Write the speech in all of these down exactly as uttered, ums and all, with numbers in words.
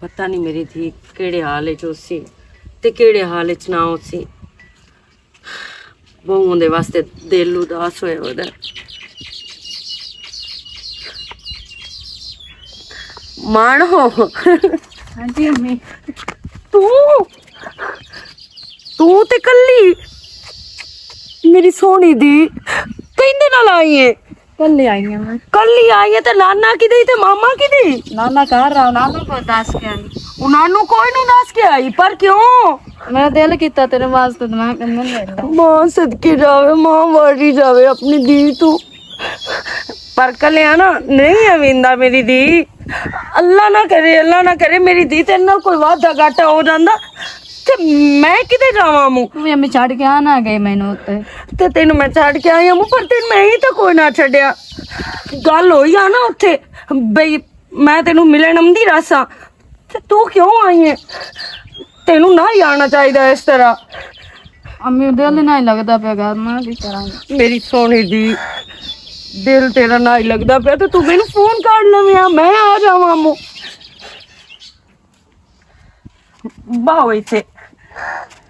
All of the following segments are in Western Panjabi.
پتہ نہیں میری دھی کیڑے حال وچ ہوسی تے کیڑے حال وچ نہ ہوسی۔ بہوں دے واسطے دل اداس ہویا ہویا۔ مانو۔ ہاں جی امی۔ تو تو تے کلی میری سونی دی کہندے نال آئی ہے۔ کلی آئی ہاں میں۔ کلی آئی ہے تے نانا کدی تے ماما کدی؟ نانا گھر آ، نانا کو دس کے آئی۔ انہاں نوں کوئی نوں دس کے آئی، پر کیوں؟ میرا دل کیتا تیرے واسطے تے میں کہندے نہیں۔ ماں صدقے جاوے، ماں واڑی جاوے اپنی دھی تو۔ پر کلیانا نہیں آویندا میری دھی۔ اللہ نہ کرے، اللہ نہ کرے میری دھی تیرے نال کوئی وعدہ گھاٹا ہو جاندا تے میں کدے جاواں موں؟ توں امی چھڈ کے آ نہ گئی مینوں اتھے۔ تے تینوں میں چھڈ کے آئی ہاں، پر تینوں میں ہی تے کوئی نہ چھڈیا۔ گل ہوئی آ نا اتھے، بھئی میں تینوں ملن آمدی رہساں، تے تو کیوں آئی ہے؟ تینوں نہ ہی آنا چاہیدا اس طرح۔ امی دل نہ ہی لگدا پیا گھر، میں کی کراں؟ میری سونی دی، دل تیرا نہ ہی لگدا پیا تے تو مینوں فون کر لویں، میں آ جاواں مو۔ باہو ایتھے۔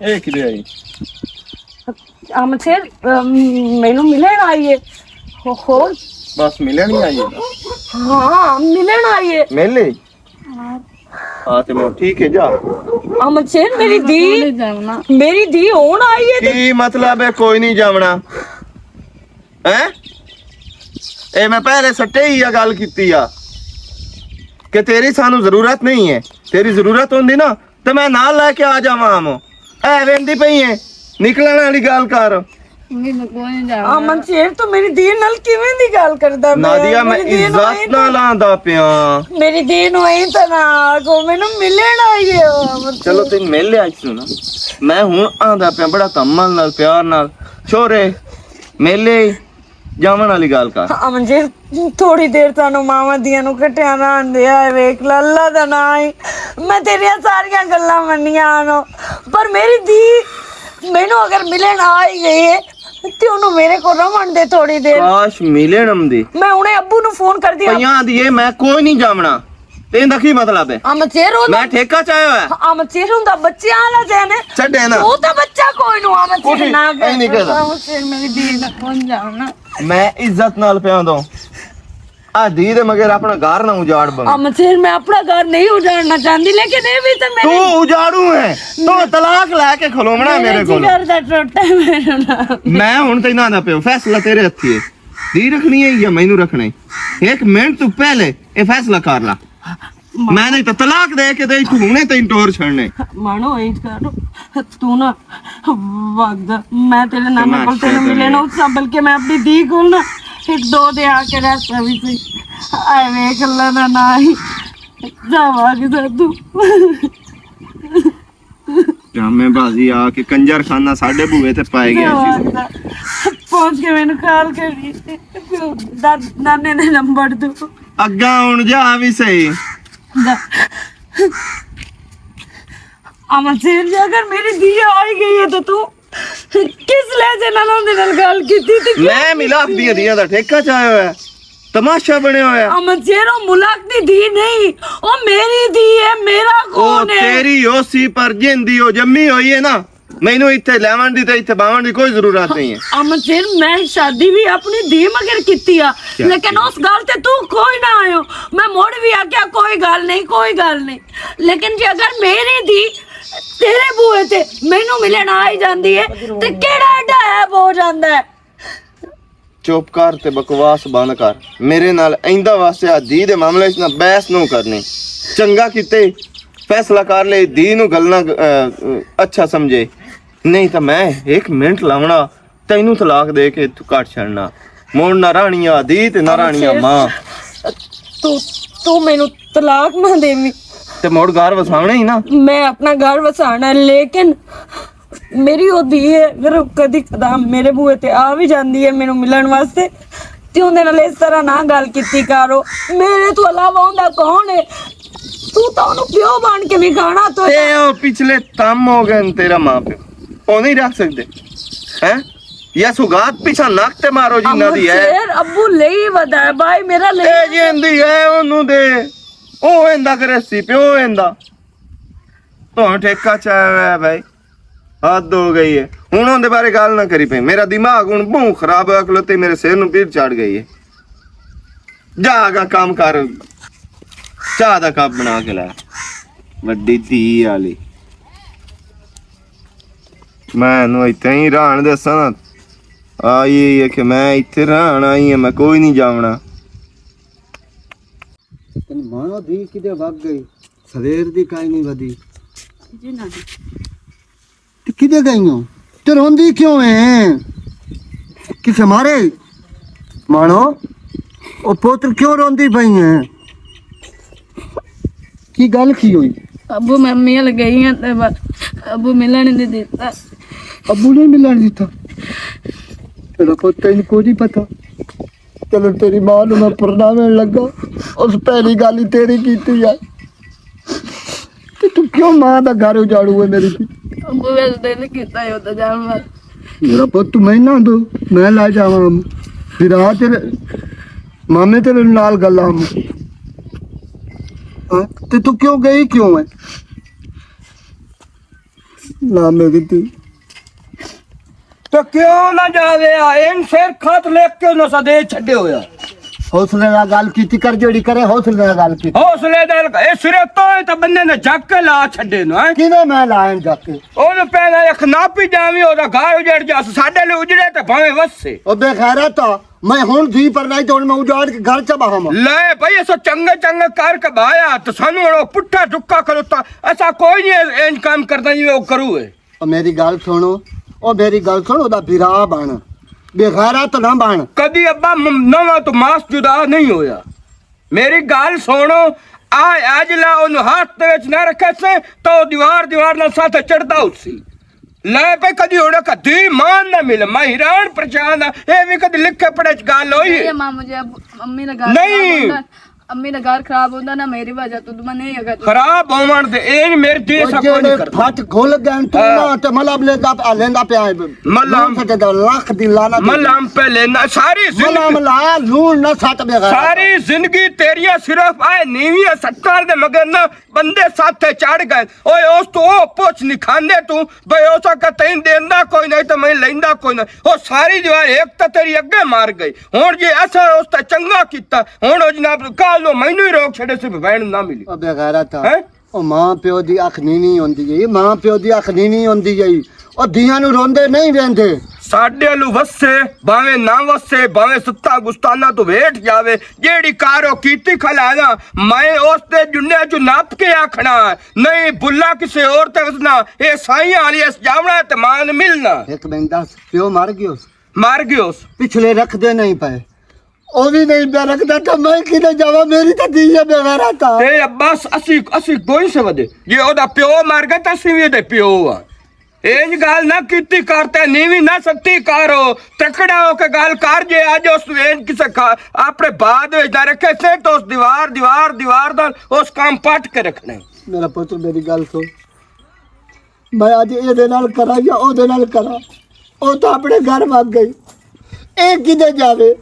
اے کدے آئی؟ امن شیر، ام، مینوں ملن آئی ہے۔ ہو، ہو۔ بس ملن ہی آئی ہے؟ ہاں، ملن آئی ہے۔ مل لئی؟ ہاں، تے مو ٹھیک ہے، جا۔ امن شیر، میری دی، میری دی ہون آئی ہے تے کی مطلب ہے کوئی نہیں جاونا؟ ہیں؟ اے میں پہلے سٹے ہی یہ گل کیتی آ کہ تیری سانو ضرورت نہیں ہے۔ تیری ضرورت ہوندی نا، تے میں نال لے کے آ جاواں ہم۔ اے ویندی پئی ہے، نکلن والی گل کر۔ امن شیر، تو میری دین نال کیویں دی گل کردا پیا؟ نادیا، میں میری دین نال آندا پیا۔ میری دین نوں ایں طرح آکھو، مینوں ملن آئیے ہو۔ چلو، تے مل لیا اس نوں نا۔ میں ہن آندا پیا بڑا تمل نال، پیار نال۔ چھوڑے، مل لے، جاون والی گل کر۔ امن شیر، تھوڑی دیر تانوں ماواں دیاں نوں کٹیاں نہ آندے آئے، ویکھ لا، اللہ دا ناں ہی۔ میں تیریاں ساریاں گلاں منیاں آنو، پر میری دی مینوں اگر ملن آ ہی گئی ہے، تے انہوں میرے کو رہن دے تھوڑی دیر۔ کاش ملن آمدی۔ میں ہنے ابو نوں فون کر دیاں۔ پیاں دی اے، میں کوئی نہیں جاونا۔ تے ایندا کی مطلب ہے؟ امن شیر ہوندا، میں ٹھیکہ چاہیا ہویا۔ امن شیر ہوندا بچیاں والا ذہن ہے۔ چھڈے نا۔ او تے بچہ کوئی نو، امن شیر اٹھی، نہ اے نہیں کہدا۔ امن شیر میری دین نہ کون جاونا۔ میں عزت نال پیاں دوں۔ آ دی دے مگر اپنا گھر نہ اجاڑ بن۔ امن شیر میں اپنا گھر نہیں اجاڑنا چاہندی، لیکن اے بھی تے میرے تو اجاڑوں ہے۔ تو طلاق لے کے کھلوونا میرے میرے کول۔ جگر دا ٹوٹا ہے میرے نال۔ میں ہن تے نہ نہ پیو، فیصلہ تیرے ہتھی ہے۔ دی رکھنی ہے یا مینوں رکھنا ہے؟ ایک منٹ تو پہلے اے فیصلہ کر لا۔ میں نہیں تو طلاق دے کے تے اتھوں ہنے تے ٹور چھڑنے۔ مانو، اے کرو، تو نا وقت میں تیرے نانا کول تیرے ملے نہ اتھاں، بلکہ میں اپنی دی کول نا ایک دو دے آ کے رہتا بھی سی۔ آئے ویکھ اللہ دا ناں ہی۔ جا وقت تو۔ جامے بازی آ کے کنجر خانہ ساڈے بوئے تے پائے گیا سی۔ پہنچ کے مینوں کال کری۔ داد-، نانے نے نمبر دو۔ اگا ہن جا وی صحیح۔ دا-، امن شیر جی، اگر میری دھی آ ہی گئی ہے تو تو کس لہجے نال اوندے نال گل کیتی تے کیوں میں ملاپ دیاں دیاں دا ٹھیکہ چاہیا ہویا ہے؟ تماشا بنیا ہویا۔ امن شیر، او ملک دی دھی نہیں، او میری دھی ہے، میرا او خون ہے۔ تیری او سی پر جن دی او جمی ہوئی ہے نا، مینوں اتھے لیون دی تے اتھے باون دی کوئی ضرورت نہیں ہے۔ امن شیر، میں شادی بھی اپنی دھی مگر کیتی آ، کیا لیکن کیا؟ اس گل تے تو کوئی نہ آیو۔ میں مڑ بھی آکھیا کوئی گل نہیں، کوئی گل نہیں، لیکن جے اگر میری دھی تیرے بوئے تے مینوں ملن آ ہی جاندی ہے تے کیڑا ایڈا عیب ہو جاندا ہے؟ چپ کر تے بکواس بند کر۔ میرے نال آئندہ واسطے آ دی دے معاملے وچ نہ بحث نہ کرنی۔ چنگا کیتے، فیصلہ کر لے، دی نو گل نہ، اہ، اچھا سمجھے۔ نہیں تاں میں ایک منٹ لاونا، تینوں طلاق دے کے تو کٹ چھڑنا۔ مڑ نہ رانی آ دی تے نہ رانی آ ماں۔ تو، تو مینوں طلاق نہ دیویں۔ تے مڑ گھر وساونا ہی نا۔ میں اپنا گھر وسانا ہے، لیکن میری او دھی ہے، اگر کدی کدا میرے بوئے تے آ وی جاندی ہے مینوں ملن واسطے، تے اوندے نال اس طرح نہ گل کیتی کرو۔ میرے تو علاوہ اوندا کون ہے؟ تو تاں اونوں پیو بن کے وی کھانا تو تے او پچھلے تم ہو گئے نے تیرا ماں پیو۔ او نہیں رکھ سکدے۔ ہیں؟ یا سوگات پیچھا نک تے مارو جی نہ دی ہے۔ شیر ابو لئی ودا ہے بھائی، میرا لئی اے جیندی ہے اونوں دے۔ او ایندا کرے سی پیو ایندا۔ تو ٹھیکہ چاہیا ہوا ہے بھائی، حد ہو گئی ہے۔ ہن اوندے بارے گل نہ کری پئی، میرا دماغ ہن بہوں خراب ہویا کھلوتے، میرے سر نوں پیڑ چڑھ گئی ہے۔ جا آگا کام کر، چاہ دا کپ بنا کے لا، وڈی دھی والی۔ میں نو اتنے ہی رہن دساں، آئی ہے کہ میں اتنے رہن آئی ہاں، میں کوئی نہیں جاونا۔ تین مانو دی کدے وگ گئی؟ سویر دی کائی نہیں ودی۔ جی نا۔ تے کدے گئی ہو؟ تے روندی کیوں ہے؟ کسے مارے؟ مانو، او پوتر کیوں روندی پئی ہے؟ کی گل کی ہوئی؟ ابو، میں امی ال گئی ہاں تے بس ابو ملن نہیں دیتا۔ ابو نے ملن دیتا؟ تیرا پتہ ہی کوئی نہیں پتا۔ چلو، تیری ماں نوں میں پرناویں لگا، اس پہلی گل ہی تیری کیتی ہے۔ تے تو کیوں ماں دا گھر اجاڑو ہے میری تھی؟ ابو، میرا دل کیتا ہے اتھے جان واسطے۔ میرا پت، تو میں نہ دو، میں لے جاواں ہم۔ پھر آ تیرے مامے تیرے نال گلاں ہم۔ ہاں؟ تے تو کیوں گئی کیوں ہے؟ نہ میری تھی۔ تو کیوں نہ جاوے آ؟ ان سر خط لکھ کے انہاں سدے چھڈے ہویا۔ حوصلے نال گل کیتی کر، جیڑی کرے حوصلے نال گل کیتی۔ حوصلے نال گ-، اے سرے تو ہی تے بندے نے جگ کے لا چھڈے نو، ہیں؟ کیویں میں لائن جگ کے؟ او نو پہلا اک ناپی جاویں، او دا گھر اجڑ جا، ساڈے لے اجڑے تے بھاویں وسے۔ او بے غیرت آ، میں ہن دھی پر نہیں تے ہن میں اجاڑ کے گھر چ بہاواں۔ لے بھائی، اسا چنگے چنگے کر کے بھایا، تے سانو ہن او پٹھا ٹکا کروتا، اسا کوئی نہیں انج کام کردا جی او کرو ہے۔ او میری گل سنو، او میری گل سنو، دا بھرا بن، بے غیرت نہ بن۔ کدی ابا م-، نواں تو ماس جدا نہیں ہویا۔ میری گل سنو، آ اج لا اونوں ہاتھ دے وچ نہ رکھے سے، تو دیوار دیوار نال ساتھ چڑھدا اسی۔ لے پے کدی ہوڑا کدی مان نہ مل، میں حیران پریشان ہاں، اے وی کدی لکھے پڑھے چ گل ہوئی ہے؟ اے ماں مجھے اب امی نے گھر نہیں۔ خراب ہوندا، امی نے گھر خراب ہوندا نہ میری وجہ تو، میں نہیں اگر تو خراب ہون دے، اے میرے دل او سا کوئی نہیں جڑے کردا۔ پھٹ گھل گئے تو ہاں۔ نہ تے ملب لیندا پیا، لیندا پیا ہے۔ ملم۔ لون سٹے دا لکھ دی لعنت۔ ملم پہ لینا، ساری زندگی ملم لا، لون نہ سٹ بے غیرت۔ ساری زندگی تیریاں صرف آئے نیویاں سٹار دے مگر نہ بندے ساتھ چڑھ گئے۔ اوئے اس تو او پوچھ نہیں کھاندے تو، بھئی اس کا تین دیندا کوئی نہیں تے میں لیندا کوئی نہیں۔ او ساری دیوار ایک تے تیری اگے مار گئی۔ ہن جے اساں اس تے چنگا کیتا، ہن او جناب کل نو مینوں ہی روک چھڑے سی بہن نہ ملی۔ او بے غیرت آ۔ ہیں؟ او ماں پیو دی اکھ نیوی ہوندی ہے، ماں پیو دی اکھ نیوی ہوندی ہے۔ او دیاں نوں روندے نہیں ویندے۔ ساڈے لو وسے، باویں نہ وسے، باویں ستا گستانا تو ویٹ جاوے، جیڑی کارو کیتی کھلا نا، میں اس دے جنڈے چوں نپ کے آکھنا، نہیں بلا کسے اور تے وسنا، اے سائیاں والی اس جاونا تے مان ملنا۔ ایک بندہ پیو مر گیوس۔ مر گیوس۔ پچھلے رکھ دے نہیں پے۔ او وی نہیں پیا رکھدا تے میں کدے جاواں؟ میری تے دھی ہے بے غیرت آ۔ تے عباس، اسی، اسی کوئی سے ودے۔ جے او دا پیو مر گیا تے اسی وی دے پیو آ۔ انج گل نہ کیتی کر تے نیوی نہ ستی کر، او تکڑا ہو کے گل کر۔ جے اج اس وین کسے کھا-، اپنے بعد وچ نہ رکھے سے تو اس دیوار، دیوار، دیوار دا اس کام پٹ کے رکھنا ہے۔ میرا پتر میری گل سن، میں اج اے دے نال کراں یا او دے نال کراں، او تاں اپنے گھر وگ گئی۔ اے کدے جاوے؟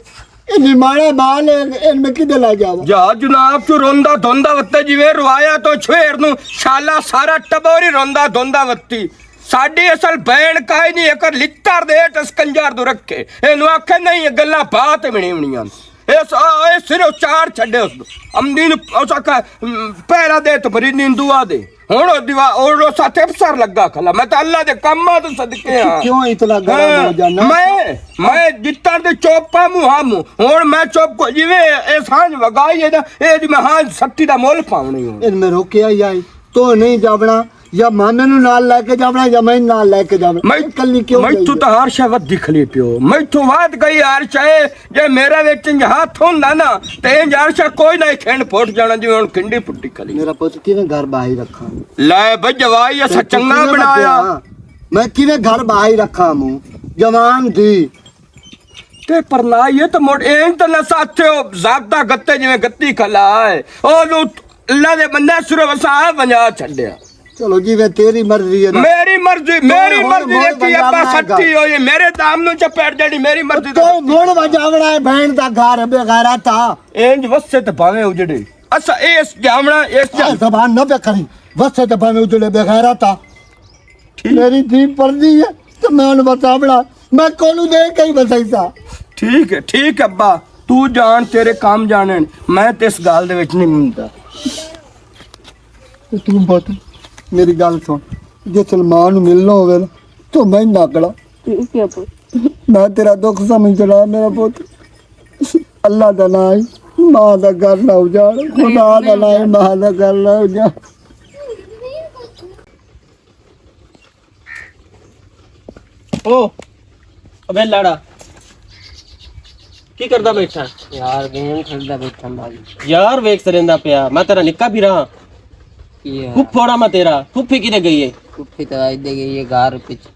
اے نمانا مال ہے، ان میں کدے لے جاواں؟ جا جناب، تو روندا دھوندا وتے جویں روایا تو چھویر نو شالا سارا ٹبر ہی روندا دھوندا وتی۔ ساڈی اصل بین کائی نہیں، اکر لتر دے ٹس کنجر دو رکھے۔ اینو آکھے نہیں، اے گلاں بات بنی ہونیاں۔ اے س-، اے صرف چار چھڈے اس نو۔ امدی نو اس آکھا، م، پہلا دے تو بری نیندو آ دے۔ ہن او دیوا-، او رو ساتھ افسر لگا کھلا۔ میں تے اللہ دے کماں تو صدقے ہاں۔ کیوں اتنا گرم ہو جانا؟ میں، میں جتنا دے چپ ہاں منہ ہاں منہ۔ ہن میں چپ کو جیویں اے سانج وگائی ہے نا، اے دی میں ہاں سٹی دا مول پاونی ہوں۔ ان میں روکیا ہی آئی۔ تو نہیں جاونا، یا ماں نوں نال لے کے جاونا، یا میں نال لے کے جاونا۔ میں، کلی کیوں میں گئی تو ہے؟ تہار شاہ ود دکھ لی پیو۔ میں تو واد گئی ہر شاہ۔ جے میرا وچ انج ہاتھ ہوندا نا، تے انج عرشا کوئی نہ کھنڈ پھٹ جانا، جویں ہن کھنڈی پھٹی کھلی۔ میرا پتر کیویں گھر باہی رکھاں؟ لے بھئی جوائی اسا تے چنگا کیویں بنایا۔ بچیا؟ میں کیویں گھر باہی رکھاں موں؟ جوان دی۔ تے پرنائی ہے تے مڑ اینج تے نہ ساتھے ہو، ذات دا گتے جویں گتی کھلا ہے۔ او لو اللہ دے بندے سرے وسا ونجا چھڈیا۔ چلو جی، وے تیری مرضی ہے نا۔ میری مرضی، تو میری ہن مرضی مڑ دیکھی ابا بنجاونا ہے گھر۔ سچی ہوئی، میرے دام نو چپیڑ جڑی، میری مرضی تو تو مڑ بنجاونا ہے، بہن دا گھر بے غیرت آ۔ انج وسے تے بھاویں اجڑے۔ اسا اس جاونا، اس جا- آ زبان نہ پیا کری۔ وسے تے بھاویں اجڑے بے غیرت آ۔ ٹھیک۔ میری دھی پردی ہے تے میں انہوں بتاونا۔ میں کولوں دے کے ہی بتائی سا۔ ٹھیک ہے، ٹھیک ہے ابا، تو جان، تیرے کام جانن، میں تے اس گل دے وچ نہیں مندا۔ تے تو بہت میری گل سن، جے سلمان نوں ملنا ہووے نا، تو میں نہ کڑا۔ ٹھیک ہے ابا۔ میں تیرا دکھ سمجھ چلا، میرا پوت۔ اللہ دا نام ہے، ماں دا گھر نہ اجاڑ، خدا دا نام ہے، ماں دا گھر نہ اجاڑ۔ او، ابے لاڑا، کی کردا بیٹھا؟ یار، گیم کھیڈدا بیٹھا بھائی۔ یار، ویکھ سریندا پیا، میں تیرا نکا بھرا ہاں۔ کی یار؟ خوب پھوڑا میں تیرا، خوب پھکی دے گئی ہے۔ خوب پھکی تو آئی دے گئی ہے، گار پچ۔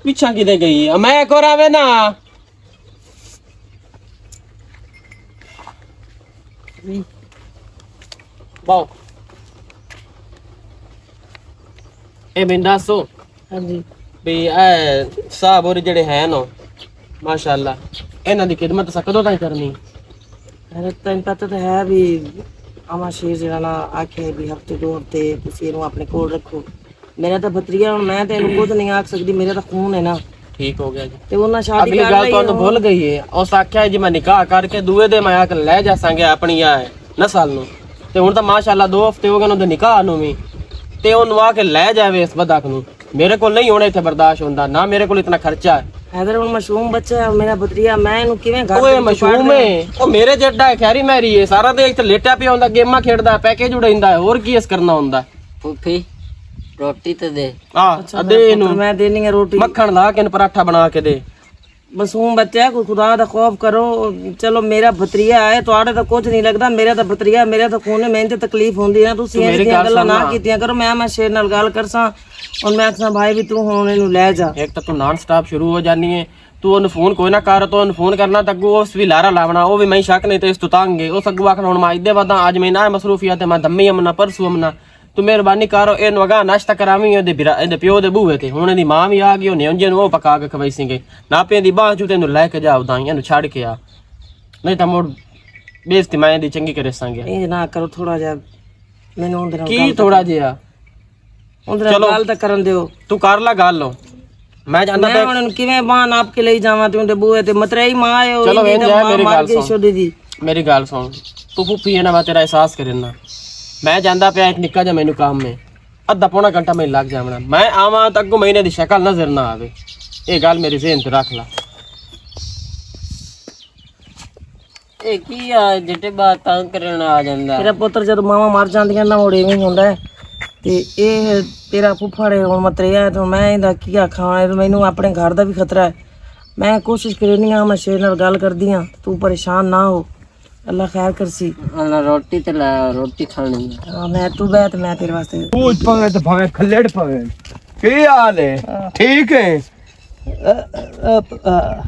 پچھا کی دے گئی ہے؟ میں ایک اور آوے نا۔ باؤ۔ اے بندہ سو۔ ہاں جی۔ بھی اے صاحب اور جڑے ہیں نا، ماشاءاللہ، انہاں دی خدمت اساں کدوں تائیں کرنی؟ حضرت، تینوں پتہ تے ہے بھی آما شیر جڑا نا آکھے بھی ہفتے دو ہفتے تسی اینوں اپنے کول رکھو۔ میرا تاں بھتریجا، ہن میں تاں اینوں کجھ نہیں آکھ سکدی، میرا تاں خون ہے نا۔ ٹھیک ہو گیا جی۔ تے انہاں شادی اگلی کر گل لئی تانوں ہن۔ بھل گئی ہے۔ اس آکھیا جی میں نکاح کر کے دوئے دے میں آکھ لے جاساں گے اپنی آ نسل نوں۔ تے ہن تاں ماشاءاللہ دو ہفتے ہو گئے انہاں دے نکاح نوں وی۔ تے اونوں آ کے لے جاوے اس بدک نوں۔ میرے کول نہیں ہونا اتھے برداشت ہوندا، نہ میرے کول اتنا خرچہ ہے۔ حیدر ہن معصوم بچہ ہے، میرا بھتریجا، میں اینوں کیویں گھر اوے دے وچوں معصوم کڈ دیاں؟ ہے، او میرے جیڈا ہے، خیری میری ہے، سارا دن اتھے لیٹیا پیا ہوندا، گیماں کھیڈدا، پیکج اڑیندا ہے، ہور کی اس کرنا ہوندا؟ پھوپھی، روٹی تے دے۔ آ، اچھا، ادے میرا پتر، اینوں میں دینی ہے روٹی۔ مکھن لا کے اینوں پراٹھا بنا کے دے۔ معصوم بچہ ہے، کوئی خدا دا خوف کرو۔ چلو، میرا بھتریجا ہے، تہاڈے تاں کچھ نہیں لگدا، میرا تاں بھتریجا، میرا تاں خون ہے، میں تے تکلیف ہوندی ہے نا، تسی تو انج میری دیاں گل گلاں سن نہ نا۔ کیتیاں کرو، میں میں شیر نال گل کرساں، ہن میں آکھساں، بھائی بھی تو ہن اینوں لے جا۔ ایک تاں تو نان سٹاپ شروع ہو جانی ہے، تو اونوں فون کوئی نہ کر، تو اونوں فون کرنا تے اگوں اس وی لارا لاونا، او وی میں شک نہیں تے اس تو تنگ ہے، اس اگوں آکھنا ہن میں ادے ودا، اج میں نہ مصروفیات ہے، میں دمی امنا، پرسوں امنا۔ تو مہربانی کر، اینوں اگاں ناشتہ کراویں، اے دے بھرا، اے دے پیو دے بوہے تے۔ ہن اے دی ماں وی آ گئی، ہن اے انجے نوں او پکا کے کھوائی سیں گے۔ نہ پے دی باہ چوں تینوں لے کے جا اداں، اینوں چھڈ کے آ۔ نہیں تاں مڑ بے عزتی میں دی چنگی کرے ساں گے۔ انج نہ کرو، تھوڑا جہا مینوں اندر کی گل تھوڑا تک جہا؟ اندر چلو۔ گل تک کرن دیو۔ تو کر لا گل۔ میں جاندا میں پیا ہن کیویں باہن آپ کے لئی جاواں تے اوندے بوئے تے متریئی ماں اے، او چلو، ایندی انج تے ہے، ماں میری مر گل گئی سن۔ چھوڈی دی۔ میری گل سن۔ تو پھوپھی ہے نا، میں تیرا احساس کرنا۔ میں جاندا پیا ایک نکا جا مینوں کام ہے۔ ادھا پونا گھنٹہ میں لگ جاونا۔ میں آواں تے اگوں مہینے دی شکل نظر نہ آوے۔ اے گل میری ذہن تے رکھ لا۔ اے کی آ جٹے بات تنگ کرن آ جاندا؟ تیرا پتر جدوں ماواں مر جاندیاں نا، اوڑے ایویں ہی ہوندا ہے۔ تے اے تیرا پھپھڑ ہے، ہن متریا ہے، تے میں ایندا کی آکھاں، اے مینوں اپنے گھر دا بھی خطرہ ہے۔ میں کوشش کرنی آں، میں شیر نال گل کردی آں، تو پریشان نہ ہو، اللہ خیر کرسی۔ اللہ روٹی تے لا، روٹی کھانی ہے۔ ہاں، میں تو بیٹھ، میں تیرے واسطے۔ کوچ پوے تے بھاویں کھلڑ پوے۔ کی حال ہے؟ ہاں۔ ٹھیک ہے؟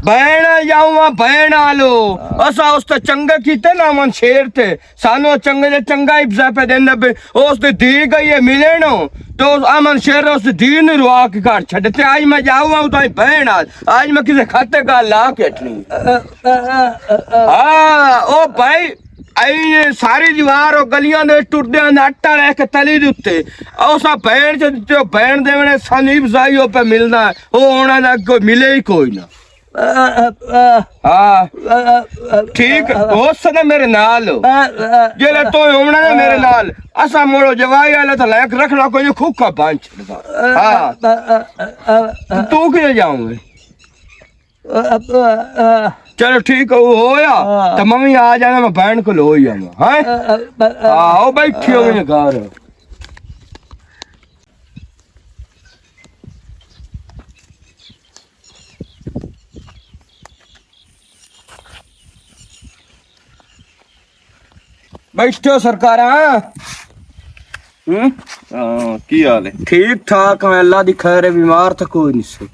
بہن آ جاؤں، بہن آ لو۔ اسا اس تے چنگے کیتے نا، من شیر تے۔ سانو چنگے دے چنگا ہی بزا پہ دین نبی۔ اس دے دی گئی ہے ملے نو۔ تو اس امن شیر اس دین نو روا کے گھر چھڈ تے۔ آج میں جاؤں آؤں تاں بہن آ۔ آج میں کسے کھاتے گا لا کے اٹھنی۔ ہاں، او بھائی، اے ساری دیوار او گلیاں دے ٹردیاں دے اٹا لے کے تلی دے اُتے۔ او سا بہن چ دتے، او بہن دے ونے سانو ہی بزائی او پہ ملنا ہے۔ او ہونا نہ کوئی ملے ہی کوئی نہ۔ ہاں۔ ٹھیک، او سنے میرے نال۔ جیلے تو ہونا نا میرے نال۔ اسا موڑو جوائی والے تو لائق رکھنا کوئی نہیں، کھوکا بانچ۔ ہاں۔ تو کیوں جاؤں گے؟ چلو ٹھیک ہے، وہ ہویا۔ ہاں۔ تو میں بھی آ جانا، میں بہن کو لو ہی آنا۔ ہاں؟ ہاں، وہ بیٹھی ہوئی ہے گھر۔ بیٹھو سرکاراں۔ ہوں؟ ہاں، کی حال ہے؟ ٹھیک ٹھاک میں، اللہ دی خیر ہے، بیمار تھا کوئی نہیں سو۔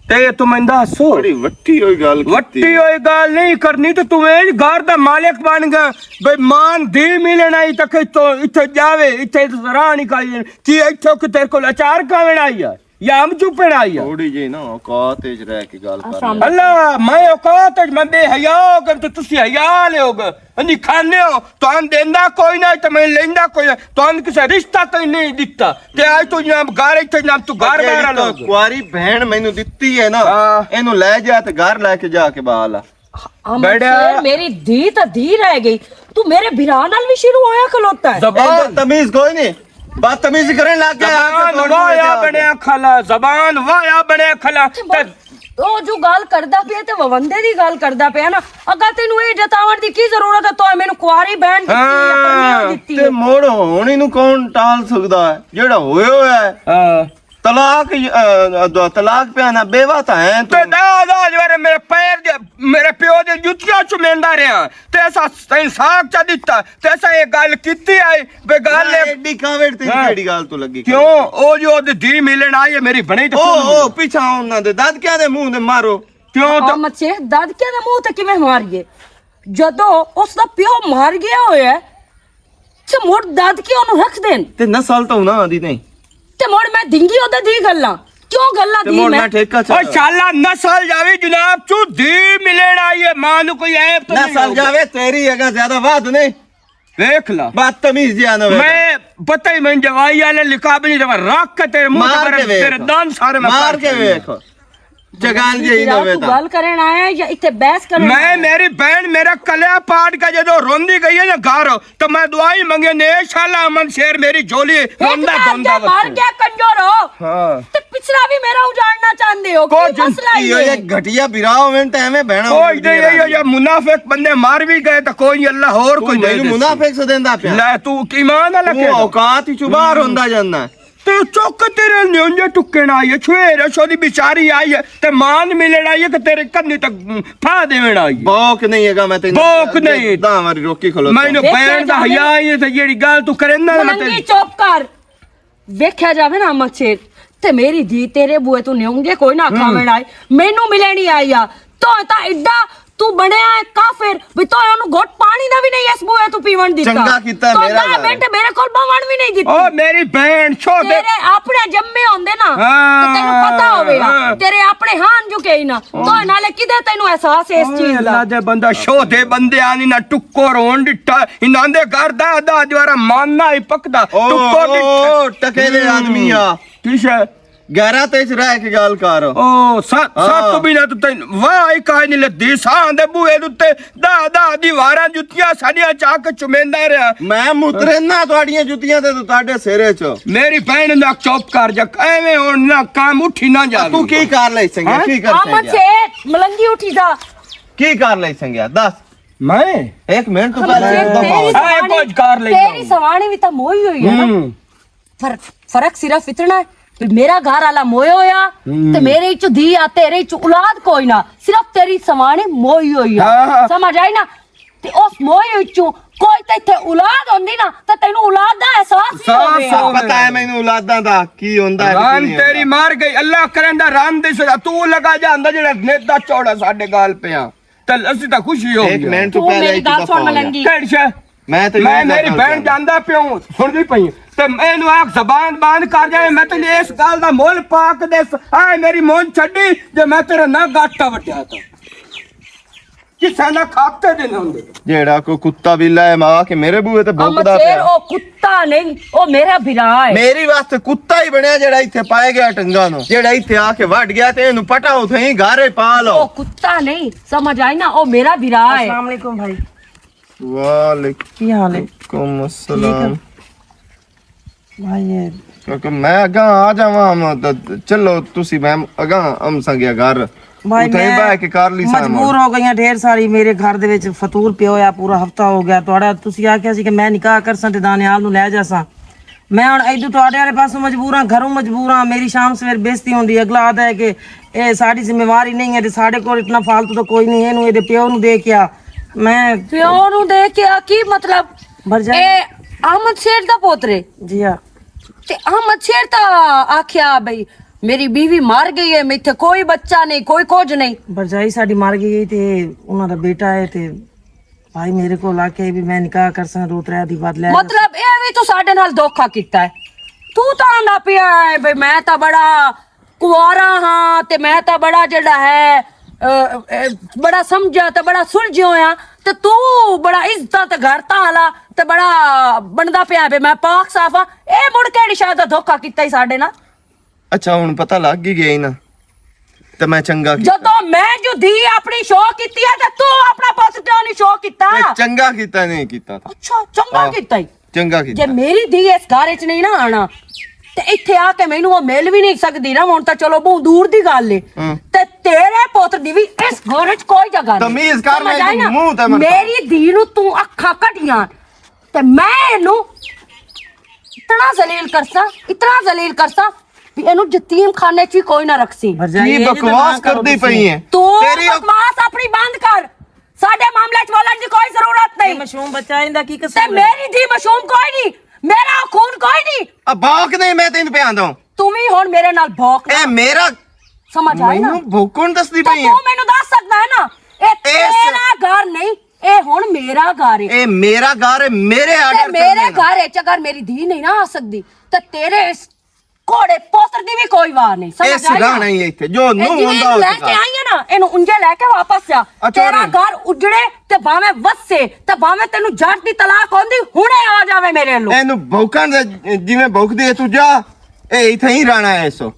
تے تو میں دسو۔ بڑی وٹی ہوئی گل کیتی۔ وٹی ہوئی گل نہیں کرنی، تو تو اے گھر دا مالک بن گیا۔ بے مان دی ملن آئی تک تو اتھے جاوے، اتھے تو راہ نہیں کھائی۔ کی اتھے کہ تیرے کول اچار کھاون آئی ہے؟ یا ہم چپ پڑھائی ہے؟ تھوڑی جی نا اوقات وچ رہ کے گل کر۔ اللہ، میں اوقات وچ، میں بے حیا ہو گئے تو تسی حیا لے ہو گئے۔ نہیں کھانے ہو تو ہم دیندا کوئی نہ، تو میں لیندا کوئی نہ، تو ہم کسے رشتہ تو نہیں دتا۔ تے آج تو جناب گھر، اتھے جناب تو گھر باہر لوگ۔ کواری بہن مینوں دتی ہے نا، ہاں۔ اینوں لے جا تے گھر لے کے جا کے باہر لا۔ ہم بڑا شیر، میری دھی تا دھی رہ گئی۔ تو میرے بھرا نال بھی شروع ہویا کھلوتا ہے۔ زبان۔ تمیز کوئی نہیں، بدتمیزی کرن لگ گیا۔ زبان وایا بنیا کھلا، زبان وایا بنیا کھلا۔ تے او جو گل کردا پیا تے ووندے دی گل کردا پیا نا۔ اگا تینوں اے جتاون دی کی ضرورت ہے؟ تو مینوں کواری بہن دتی ہے، پرنیاں دتی تے ہے۔ موڑ ہون اینوں کون ٹال سکدا ہے؟ جیڑا ہویا ہویا ہے۔ ہاں۔ طلاق، اے، طلاق پیا نا، بیوہ تا ہے تو۔ تے دا، دا جو میرے پیر دے، میرے پیو دے جتیاں چمیندا رہیا۔ تے ایسا انصاف چا دتا، تے ایسا یہ گل کیتی آئی، بے گل نہ، ہے۔ ایڈی کاوڑ تے ہاں۔ کیڑی گل تو لگی کیوں؟ کھڑی؟ او جو دی دی ملن آئی ہے، میری بنی تے او، کون او، ملن؟ پیچھا انہاں دے دادکیاں دے منہ دے مارو۔ کیوں تو احمد شیخ دادکیاں دے منہ تے کیویں مار گئے؟ جدوں اس دا پیو مار گیا ہویا ہے، تے مڑ دادکے اونوں رکھ دین۔ تے نسل تو نہ آندی نہیں۔ تے مڑ میں دینگی اودے دی گلاں۔ کیوں گلاں تے دی مڑ میں؟ میں ٹھیکا چا او شالا نسل جاوی جناب، چوں دی ملن آئی ہے، ماں نو کوئی عیب تو نہیں نسل ہوگا۔ جاوے، تیری اگا زیادہ واد نہیں۔ دیکھ لا۔ بدتمیز جی آنا ہوئے۔ میں پتہ ہی میں جوائی والے لکا بھی نہیں جوا، رکھ کے تیرے منہ مار تے کے ویکھ۔ تیرے دان سارے میں مار کر کے دوں۔ ویکھ۔ جگال جی ہی نہ تو ویدا۔ گل کرن آیا ہے یا اتھے بحث کرن میں آیا ہے؟ میری بہن میرا کلیا پاٹ کے جدوں روندی گئی ہے نا گھر، تو میں دعا ہی منگے نے، "اے شالا امن شیر میری جھولی ایک روندا تو دھوندا آج مر وقت۔" گیا کنجورو۔ ہاں۔ تے پچھلا بھی میرا اجاڑنا چاہندے ہو، کوئی کوئی مسئلہ ہی یہ نہیں۔ ایک گھٹیا برا ہوون تے ایویں بہنا کوئی ہوندی نہیں، ہے۔ یہ، یہ منافق بندے مر بھی گئے تو کوئی اللہ اور تو کوئی دے مینوں دے۔ منافق سے دیندا پیا۔ لے تو ایمان والا تو کہہ۔ اوقات ہی چ باہر ہوندا جاندا ہے۔ تے چک تیرے نیونجے ٹکن آئی ہے، چھویر ہے، چھوڑی بیچاری آئی ہے، تے مان ملن آئی ہے کہ تیرے کنی تک پھا دیون آئی ہے۔ بوک نہیں ہے گا، میں تینوں بوک نہیں۔ داں واری روکی کھلوتا۔ میں انہوں ویکھیا بین دا جاوے۔ حیا آئی ہے تے جیڑی گل تو کرن نہ ملنگی مطلب۔ چپ کر۔ ویکھیا جاوے نا مچھر، تے میری دھی تیرے بوئے تو نیونجے کوئی نہ ہم۔ کھاون آئی، مینوں ملن ہی آئی آ۔ تو تا ایڈا تو بنیا ہے کافر، بھی تو انہوں گھٹ پانی دا بھی نہیں اس بوئے تو پیون دیتا۔ چنگا کیتا ہے تو میرا دس یار۔ منٹ میرے کول بہون بھی نہیں دیتی۔ او میری بہن، چھوٹے تیرے اپنے جمے ہوندے نا، ہاں، تے تینوں پتہ ہووے گا۔ ہاں۔ تیرے اپنے ہان جو کہی نا، تو نالے کدے تینوں احساس ہے اس اوئے چیز دا؟ اللہ دے بندہ، شوہدے بندے آنی نہ ٹکر ہون ڈٹھا، انہاں دے گھر دا، دا دیوارا ماننا ہی پکدا۔ او، ٹکر او، ڈٹھا۔ ٹکے دے آدمی آ۔ کس ہے؟ گیرہ تے چ رہ کے گل کر۔ او، سا-، ہاں۔ سات تو بنا تو تین، واہ، ہی کہانی لدی، سان دے بوئے دے اُتے، دا، دا، دیواراں جتیاں ساڈیاں چا کے چمیندا رہیا۔ میں مترنا تہاڈیاں جتیاں تے تہاڈے سرے چ۔ میری بہن نہ چپ کر جا، ایویں ہن نہ کام اٹھی نہ جا۔ تو کی کر لے سنگیا؟ ہاں؟ کی کر آ سنگیا؟ مچھے، ملنگی اٹھی جا۔ کی کر لے سنگیا؟ دس۔ میں؟ ایک منٹ تو آ پہلے مچھے، تیری آ، سوانی، کچھ کر لے تیری جاؤ۔ سوانی بھی تو موئی ہوئی ہے نا۔ ہوں۔ فرق، فرق صرف اتنا ہے کہ میرا گھر والا موئے ہویا، ہوں۔ تے میرے چ دی آ، تیرے چ اولاد کوئی نہ، صرف تیری سوانے موئی ہوئی آ۔ ہاں، ہاں۔ سمجھ آئی نا؟ تے اس موئے وچوں کوئی تے اتھے اولاد ہوندی نا، تے تینوں اولاد دا احساس نہیں سا-، ہووے۔ سا-، پتہ ہے مینوں اولاداں دا کی ہوندا ہے، کی ران نہیں تیری ہوندا۔ مار گئی، اللہ کرن دا ران دے سزا، تو لگا جاندا جڑا نیت دا چوڑا ساڈے گال پیا۔ تے اسی تاں خوشی ہو ایک گیا۔ منٹ تو تو پہلے میری ایک گل دفعہ سن ہو گیا۔ ملنگی۔ کہڑی شے؟ میں تو میں یہی میری کرنا بہن چاہنا۔ جاندا پیوں، سن دی پئی۔ تے میں اینوں آکھ زبان بند کر جائے، میں تینوں اس گل دا مول پا کے دس، آئے میری مون چھڈی، جے میں تیرا نہ گاٹا وڈیا تاں۔ کسے نہ کھاتے دے نہ ہوندے۔ جیڑا کوئی کتا بلا ہے، ماں کے میرے بوئے تے بھونکدا پیا۔ او کتا نہیں، او میرا بھرا ہے۔ میری واسطے کتا ہی بنیا جیڑا ایتھے پائے گیا ٹنگا نو، جیڑا ایتھے آ کے وڈ گیا تے اینوں پٹا اتھے ہی گھر ہی پا لو۔ او کتا نہیں، سمجھ آئی نا، او میرا بھرا ہے۔ السلام علیکم بھائی۔ وعلیکم کی حال ہے؟ السلام۔ ٹھیک ہے۔ بھائی، یہ کیونکہ میں اگاں آ جاواں، ہم تے چلو، تسی میں اگاں ہم سنگیا گھر۔ بھائی، اتھے ہی میں بہ کے کر لی ساں مجبور ہو گئی ہاں، ڈھیر ساری میرے گھر دے وچ فطور پیا ہویا، پورا ہفتہ ہو گیا۔ تہاڈا، تسی آکھیا سی کہ میں نکاح کرساں تے دانیال نوں لے جاساں۔ میں ہن ایڈو تہاڈے والے پاسوں مجبور ہاں، گھروں مجبور ہاں، میری شام سویر بےعزتی ہوندی ہے۔ اگلا آدھا ہے کہ اے ساڈی ذمہ واری نہیں ہے تے ساڈے کول اتنا فالتو تو کوئی نہیں، اینوں ایدے پیو نوں دے کے آ۔ میں پیو نوں دے کے آ، کی مطلب؟ بھرجائی۔ اے احمد شیر دا پوترے؟ جی ہاں۔ تے احمد شیر تا آکھیا بھئی، میری بیوی مر گئی ہے، میتھے کوئی بچہ نہیں، کوئی کچھ نہیں۔ بھرجائی ساڈی مر گئی ہے تے انہاں دا بیٹا ہے تے بھائی میرے کول آکھیا بھی میں نکاح کرساں، دو ترے دی بعد لے مطلب، اے وی تو ساڈے نال دھوکا کیتا ہے۔ تو تاں آندا پیا ہے بھئی میں تاں بڑا کوارا ہاں تے میں تاں بڑا جڑا ہے، اے، اے، بڑا سمجھا تے بڑا سلجھیا ہویا۔ تے تو بڑا عزتاں تے غیرتاں والا تے بڑا بندا پیا ہے، میں پاک صاف ہاں۔ اے مڑ کیڑی شاید دا دھوکا کیتا ہی ساڈے نال؟ اچھا، ہن پتہ لگ ہی گیا ہی نا۔ تے میں چنگا کیتا۔ جدوں میں جو دھی اپنی شو کیتی ہے تے تو اپنا پتر کیوں نہیں شو کیتا؟ میں چنگا کیتا، نہیں کیتا تھا۔ اچھا، چنگا ہاں، کیتا ہی۔ چنگا کیتا۔ جے میری دھی اس گھر وچ نہیں نا آنا، تے ایتھے آ کے مینوں او مل وی نہیں سکدی نا، ہن تاں چلو بہت دور دی گل ہے۔ ہاں۔ تے تیرے پتر دی وی اس گھر وچ کوئی جگہ نہیں۔ تمیز کر، سمجھ میں آئی نا؟ منہ تے مرتا۔ میری دھی نوں تو اکھاں کڈیاں تے میں اینوں اتنا ذلیل کرساں، اتنا ذلیل کرساں کہ اینوں یتیم خانے چ وی کوئی نہ رکھسی۔ بھرجائی، کی یہ جو بکواس دماغ کرو کردی تسی۔ پئی ہے؟ تو تیری اک- بکواس اپنی بند کر۔ ساڈے معاملے چ بولن دی کوئی ضرورت یہ نہیں۔ مشوم بچہ ایندا کی تے قصور ہے؟ میری دھی مشوم کوئی نہیں، میرا خون کوئی نہیں۔ اب باک نہیں، میں تینوں پہ آندا ہوں۔ تم ہی ہن میرے نال بھوک اے نہ۔ میرا سمجھ آئی نا؟ مینوں بھوکن دسدی تے پئی ہے۔ تو مینوں دس سکدا ہے نا؟ اے اے س- تیرا گھر نہیں، اے ہن میرا گھر ہے۔ اے میرا گھر ہے، میرے تے آرڈر میرے چلنے نا۔ گھر وچ اگر میری دھی نہیں نہ آ سکدی تے تیرے اس گھوڑے پوتر دی بھی کوئی وار نہیں۔ اے سمجھ آئی نا؟ سرانا ہی ہے اتھے، جو اے نوں جویں ہوندا اینوں ہو لے کے سکدا۔ آئی ہے نا، اینوں انجے لے کے واپس جا۔ اچھا، تیرا اور گھر اجڑے تے بھاویں وسے تے بھاویں تینوں جٹ دی طلاق ہوندی، ہنے آ جاویں میرے لو۔ اینوں بھوکن دے، جویں بھوکدی ہے تو جا، اے اتھے ہی رہنا ہے ایسو۔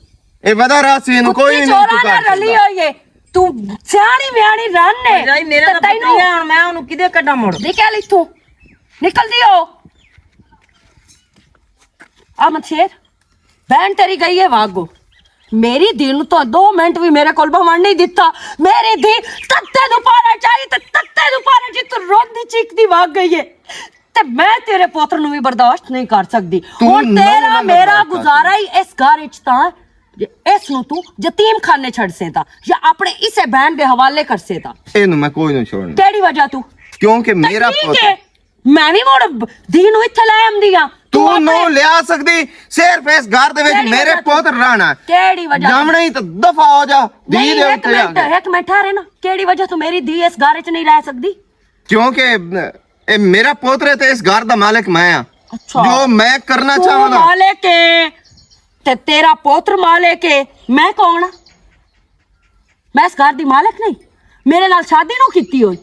اے ودا راسی اینوں کوئی کتی نہیں چوراں نال رلی ہوئی ہے۔ تو سیاݨی ویاݨی رن ہے۔ بھرجائی، میرا تے تاں پتر تینوں ہی ہے، ہن میں اونوں کدے کڈاں مڑ؟ نکل اتھوں۔ نکل دی ہو۔ احمد شیر، بہن تیری گئی ہے واگو۔ میری دھی نوں تو دو منٹ بھی میرے کول بہوان نہیں دتا۔ میری دھی تتے دوپہرے چاہی تے تتے دوپہرے جی تو روندی چیکدی واگ گئی ہے۔ تے میں تیرے پوتر نوں بھی برداشت نہیں کر سکدی۔ تو ہن نو تیرا نہ میرا برداشت کر گزارا سکدی۔ ہی اس گھر وچ تاں جے اس نوں تو یتیم خانے چھڑ سے تاں یا اپنے اسے بہن دے حوالے کر سے تاں۔ اینوں میں کوئی نہیں چھوڑنا۔ کیڑی وجہ تو؟ کیونکہ تے میرا ٹھیک پوتر ہے، میں بھی مڑ دھی نوں اتھے لے آندی ہاں۔ تو نو لیا سکدی، صرف اس گھر دے وچ کیڑی میرے وجہ تو؟ پوتر رہنا ہے۔ کیڑی وجہ تو؟ جامنا ہی تو دفع ہو جا، دھی نہیں، دے ایک اوتے آ منٹ، گیا۔ ایک منٹ ٹھہرے نا۔ کیڑی وجہ تو میری دھی اس گھر وچ نہیں رہ سکدی؟ کیونکہ اے میرا پوتر ہے تے اس گھر دا مالک میں ہاں۔ اچھا۔ جو میں کرنا تو چاہواں نا۔ مالک ہے تے تیرا پوتر مالک ہے، میں کون ہاں؟ میں اس گھر دی مالک نہیں، میرے نال شادی نو کیتی ہوئی۔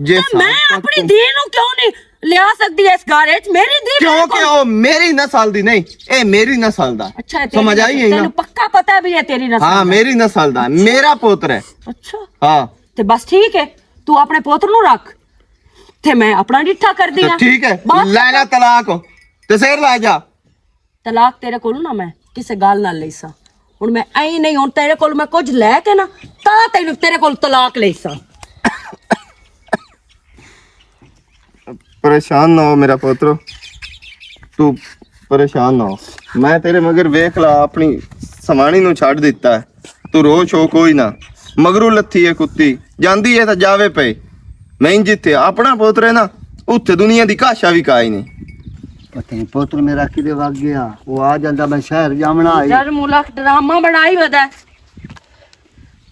جے تے میں ساتھ اپنی تک دھی نو کیوں نہیں لیا سکدی اس گھر وچ؟ میری دھی میرے کیونکہ کول او میری نسل دی نہیں، اے میری نسل دا۔ اچھا، اے تیری سمجھ آئی نسل، ہے نا؟ تینوں پکا پتہ ہے بھی اے تیری نسل ہاں، دا۔ میری نسل دا، میرا پوتر ہے۔ اچھا۔ ہاں۔ تے بس ٹھیک ہے، تو اپنے پوتر نو رکھ، تے میں اپنا ڈٹھا کر تے دیا۔ ٹھیک ہے، بس لے لا طلاق، تے سیر لا جا۔ طلاق تیرے کولوں نہ میں کسے گل نال لئی سا۔ ہن میں ایں نہیں، ہن تیرے کول میں کچھ لے کے نا، تاں تینوں تیرے کول طلاق لئی سا۔ پریشان نہ ہو میرا پوترو، تو پریشان نہ ہو۔ میں تیرے مگر ویکھ لا، اپنی سوانی نو چھڈ دتا ہے۔ تو رو شو کوئی نہ، مگروں لتھی ہے کتی، جاندی ہے تاں جاوے پئے۔ میں جتھے اپنا پوتر ہے نا، اتھے دنیا دی کاشا بھی کائی نہیں۔ پتہ نہیں پوتر میرا کدے وگ گیا، وہ آ جاندا، میں شہر جاونا آئی۔ یار ملک ڈرامہ بنائی ودا ہے۔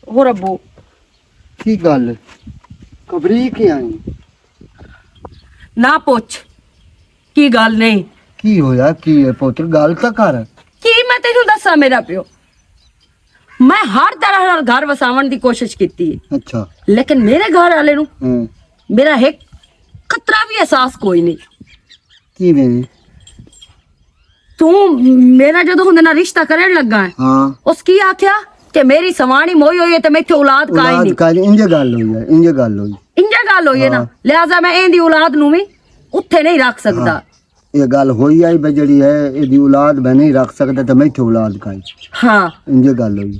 ہو ربو۔ کی گل؟ کبری کی آئی؟ نہ پوچھ، کی گل نہیں؟ کی ہویا؟ کی ہے پوتر؟ گل تاں کر۔ کی میں تینوں دساں میرا پیو؟ میں ہر طرح نال گھر وساون دی کوشش کیتی ہے۔ اچھا۔ لیکن میرے گھر والے نوں ہوں۔ میرا ایک خطرہ بھی احساس کوئی نہیں۔ کی میں؟ تو میرا جدوں ہندے نال رشتہ کرن لگا ہے، ہاں۔ اس کی آکھیا کہ میری سوانی موئی ہوئی ہے تے میتھے اولاد کائے اولاد نہیں۔ کائے نہیں، انجے گل ہوئی ہے، انجے گل ہوئی۔ انجے گل ہوئی ہے نا، ہاں۔ لہذا میں ایندی اولاد نوں بھی اتھے نہیں رکھ سکدا۔ ہاں۔ یہ گل ہوئی آئی بے جڑی ہے، ایدی اولاد میں نہیں رکھ سکدا تے میتھے اولاد کائے۔ ہاں۔ انجے گل ہوئی۔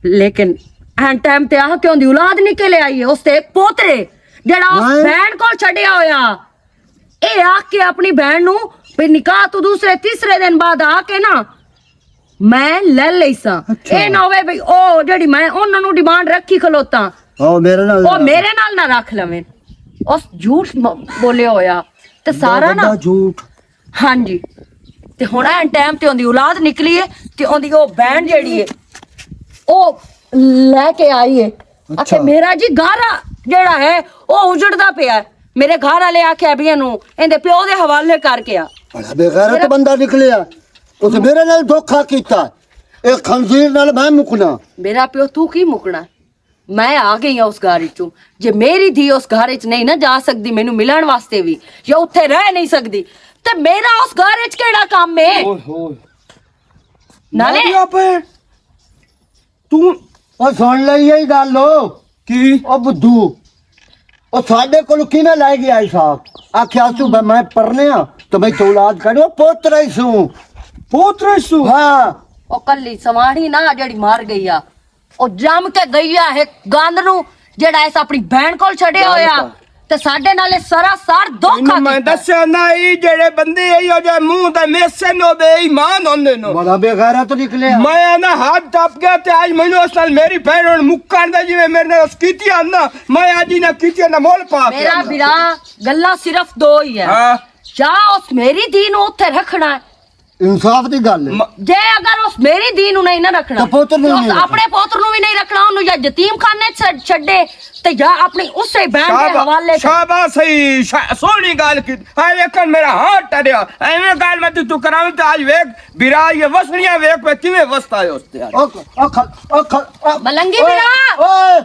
لیکن ہن ٹائم تے آ کے اوندی اولاد نکل آئی ہے، اس تے ایک پوترے جڑا اس ہائے۔ بہن کول چھڈیا ہویا۔ اے آ کے اپنی بہن نوں بھی نکاح تو دوسرے تیسرے دن بعد آ کے نا میں لے لئی سا۔ اچھا۔ اے نہ ہوئے بھی او جڑی میں انہاں نوں ڈیمانڈ رکھی کھلوتا، او میرے نال او نہ میرے نال نہ رکھ لویں۔ اس جھوٹ م-، بولیا ہویا تے سارا نا۔ بڑا جھوٹ۔ ہاں جی۔ تے ہن این ٹائم تے اوندی اولاد نکلی ہے تے اوندی او بہن جڑی ہے او لے کے آئی ہے۔ اچھا۔ آکھے میرا جی گھر جڑا ہے او اجڑدا پیا ہے۔ میرے گھر والے آکھیا بھی اینوں ایندے پیو دے حوالے کر کے آ۔ بڑا بے غیرت میرا بندہ نکلیا۔ اس میرے نال دھوکا کیتا۔ اے خنزیر نال میں مکنا۔ میرا پیو، تو کی مکنا؟ میں آ گئی ہاں اس گھر وچوں۔ جے میری دھی اس گھر وچ نہیں نہ جا سکدی مینوں ملن واسطے وی، یا اتھے رہ نہیں سکدی، تے میرا اس گھر وچ کیڑا کام ہے؟ اوئے ہوئے۔ نالے نالے آپ، تو او سن لئی اے گل او۔ کی؟ او بدھو، او ساڈے کول کیویں لے گیا؟ ایسا آکھیا سو بے میں پرنیا، تو میں تو اولاد کڈو پوترا ہی سوں۔ پوترا ہی سوں؟ ہاں۔ او کلی سواڑی نہ جڑی مار گئی آ، او جم کے گئی آ ایک گند نو، جڑا اس اپنی بہن کول چھڈیا ہویا۔ تے ساڈے نال اے سراسر دھوکا میں کیتا۔ دسیا نا، ای جڑے بندے ای او جے منہ تے میسے نو بے ایمان ہوندے نو۔ بڑا بے غیرت نکلیا۔ میں نا ہاتھ ٹپ گیا تے آج مینوں اس نال میری بہن ہن مکان دا، جویں میرے نال اس کیتی آ نا، میں آج ہی نہ کیتی آ نا مول پا کے میرا آنا۔ بھرا، گلاں صرف دو ہی ہے۔ ہاں۔ یا اس میری دھی نو اتھے رکھنا ہے۔ انصاف دی گل ہے۔ م- جے اگر اس میری دھی نو نہیں نہ رکھنا، تے پوتر نو تے اس نہیں رکھنا۔ اپنے پوتر نو بھی نہیں رکھنا، انہوں یا یتیم خانے چھڈ- چھڈے، تے یا اپنی اسے بہن دے شابا-، حوالے کر۔ شاباش، صحیح، شا-، سوہنی گل کی۔ اے ویکھن میرا ہاتھ ٹریا، ایویں گل میں تو کراں تے آج ویکھ، برا یہ وسنیاں ویکھ پہ کیویں وستا ہے اس تے آج۔ او، او، او، او، ملنگی او، برا۔ او،